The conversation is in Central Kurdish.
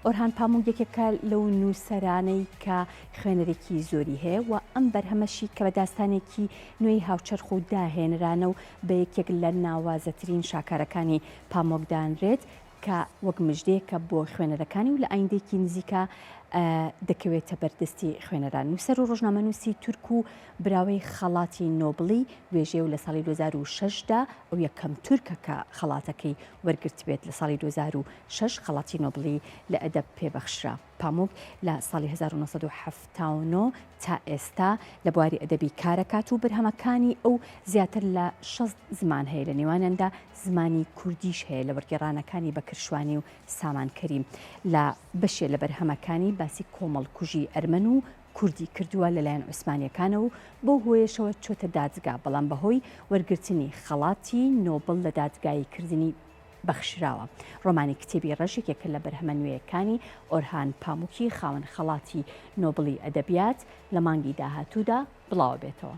ئۆرهان پاموک یەکێکە لەو نووسەرانەی کە خوێنەرێکی زۆری هەیە و ئەم بەرهەمەشی کە بە داستانێکی نوێی هاوچەرخ و داهێنەرانە و بە یەکێک لە ناوازەترین شاکارەکانی پامۆک دانرێت کە وەک مژدەیەکە بۆ خوێنەرەکانی و لە ئایندەیەکی نزیکا دەکەوێتە بەردەستی خوێنەران. نووسەر و ڕۆژنامەنووسی تورک و براوەی خەڵاتی نۆبڵی وێژەیە و لە ساڵی 2006 دا ئەو یەکەم تورکە کە خەڵاتەکەی وەرگرتبێت لە ساڵی 2006 خەڵاتی نۆبڵی لە ئەدەب پێبەخشرا. پاموک لە ساڵی 1979 تا ئێستا لە بواری ئەدەبی کارەکات و بەرهەمەکانی ئەو زیاتر لە 60 زمان هەیە لە نێوانیاندا زمانی کوردیش هەیە لە وەرگێڕانەکانی بەکر شوانی و سامان کەریم لە بەشێ لە بەرهەمەکانی باسی کۆمەڵکوژی ئەرمەن و کوردی کردووە لەلایەن عوسمانیەکانەوە و بەو هۆیەشەوە چۆتە دادگا بەڵام بەهۆی وەرگرتنی خەڵاتی نۆبڵ لە دادگایی کردنی بەخشراوە. ڕۆمانی کتێبی ڕەش یەکێکە لە بەرهەمە نوێیەکانی ئۆرهان پاموکی خاوەن خەڵاتی نۆبڵی ئەدەبیات لە مانگی داهاتوودا بڵاوەبێتەوە.